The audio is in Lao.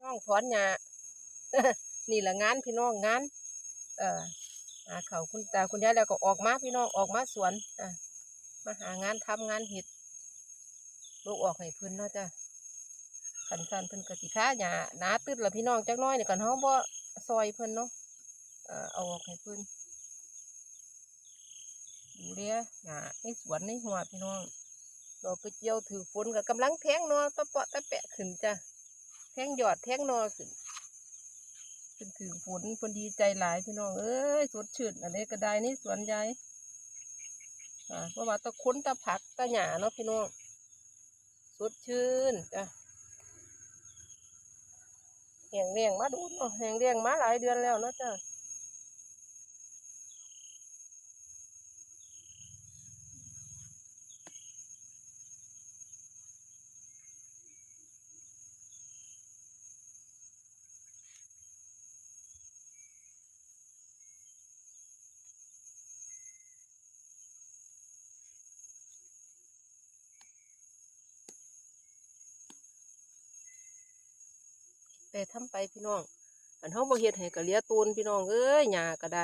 ນ້ອງຖອນຫຍ້າ ນີ້ລະງານພີ່ນ້ອງ ງານ ເອີ ຫາເຂົ້າຄຸນຕາຄຸນຍາຍ ແລ້ວກໍອອກມາພີ່ນ້ອງ ອອກມາສວນ ອ່າ ມາຫາງານທຳງານເຮັດ ໂລກອອກໃຫ້ເພິ່ນເນາະຈ້າ. ຄັນຊັ້ນເພິ່ນກໍຊິຄາຫຍ້າໜາຕຶດລະພີ່ນ້ອງ ຈັກໜ້ອຍນີ້ ຄັນເຮົາບໍ່ຊ່ອຍເພິ່ນເນາະ ເອີ ເອົາອອກໃຫ້ເພິ່ນ ດູແລຫຍ້າໃນສວນໃນຮົ້ວພີ່ນ້ອງ. ດອກກະຈຽວຖືກຝົນກໍກຳລັງແທງໜໍ່ຕະເປາະຕະແປະຂຶ້ນຈ້າ ແທງຍອດແທງໜໍ່ຂຶ້ນ ເພິ່ນຖືກຝົນ ເພິ່ນດີໃຈຫຼາຍພີ່ນ້ອງເອີຍ. ສົດຊື່ນອັນໃດກໍໄດ້ໃນສວນຍາຍ ອ່າ ບໍ່ວ່າແຕ່ຄົນ ແຕ່ຜັກ ແຕ່ຫຍ້າເນາະພີ່ນ້ອງ ສົດຊື່ນຈ້າ. ແຫ້ງແລ້ງມາດົນເນາະ ແຫ້ງແລ້ງມາຫຼາຍເດືອນແລ້ວເນາະຈ້າ. ແຕ່ທຳໄປພີ່ນ້ອງ ອັນເຮົາບໍ່ເຮັດໃຫ້ກໍເຫຼືອໂຕນພີ່ນ້ອງເອີຍ ຫຍ້າກໍໄດ້.